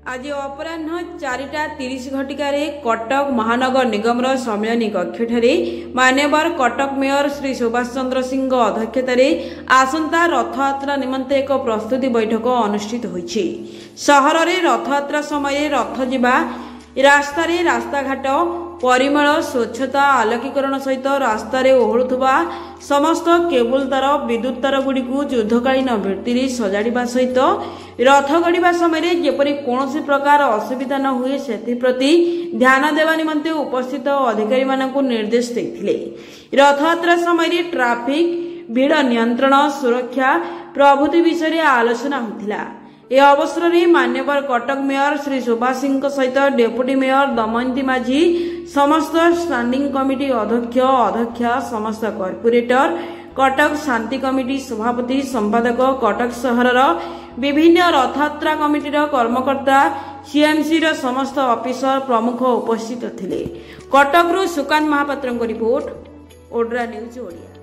ଆଜି ଅପରାହ୍ନ 4ଟା 30 ଘଟିକାରେ କଟକ ମହାନଗର ନିଗମର ସମ୍ମିଳନୀ କକ୍ଷଠାରେ ମାନ୍ୟବର କଟକ ମେୟର ଶ୍ରୀ ସୁଭାଷ ଚନ୍ଦ୍ର ସିଂଙ୍କ ଅଧ୍ୟକ୍ଷତାରେ ଆସନ୍ତା ରଥଯାତ୍ରା ନିମନ୍ତେ ଏକ ପ୍ରସ୍ତୁତି ବୈଠକ ଅନୁଷ୍ଠିତ ହୋଇଛି। ସହରରେ ରଥଯାତ୍ରା ସମୟରେ ରଥ ଯିବା ରାସ୍ତାରେ ରାସ୍ତାଘାଟ ପରିମଳ, ସ୍ୱଚ୍ଛତା, ଆଲୋକୀକରଣ ସହିତ ରାସ୍ତାରେ ଓହଳୁଥିବା ସମସ୍ତ କେବୁଲ ତାର, ବିଦ୍ୟୁତ ତାରଗୁଡ଼ିକୁ ଯୁଦ୍ଧକାଳୀନ ଭିତ୍ତିରେ ସଜାଡ଼ିବା ସହିତ ରଥ ଗଡ଼ିବା ସମୟରେ ଯେପରି କୌଣସି ପ୍ରକାର ଅସୁବିଧା ନ ହୁଏ, ସେଥିପ୍ରତି ଧ୍ୟାନ ଦେବା ନିମନ୍ତେ ଉପସ୍ଥିତ ଅଧିକାରୀମାନଙ୍କୁ ନିର୍ଦ୍ଦେଶ ଦେଇଥିଲେ। ରଥଯାତ୍ରା ସମୟରେ ଟ୍ରାଫିକ ଭିଡ଼ ନିୟନ୍ତ୍ରଣ, ସୁରକ୍ଷା ପ୍ରଭୃତି ବିଷୟରେ ଆଲୋଚନା ହୋଇଥିଲା। ଏ ଅବସରରେ ମାନ୍ୟବର କଟକ ମେୟର ଶ୍ରୀ ସୁଭାଷ ସିଂଙ୍କ ସହିତ ଡେପୁଟି ମେୟର ଦମୟନ୍ତୀ ମାଝୀ, ସମସ୍ତ ଷ୍ଟାଣ୍ଡିଂ କମିଟି ଅଧ୍ୟକ୍ଷ, ଅଧ୍ୟକ୍ଷା, ସମସ୍ତ କର୍ପୋରେଟର, କଟକ ଶାନ୍ତି କମିଟି ସଭାପତି, ସମ୍ପାଦକ, କଟକ ସହରର ବିଭିନ୍ନ ରଥଯାତ୍ରା କମିଟିର କର୍ମକର୍ତ୍ତା, ସିଏମ୍ସିର ସମସ୍ତ ଅଫିସର ପ୍ରମୁଖ ଉପସ୍ଥିତ ଥିଲେ। କଟକରୁ ସୁକାନ୍ତ ମହାପାତ୍ରଙ୍କ ରିପୋର୍ଟ, ଓଡ୍ରା ନ୍ୟୁଜ୍ ଓଡ଼ିଆ।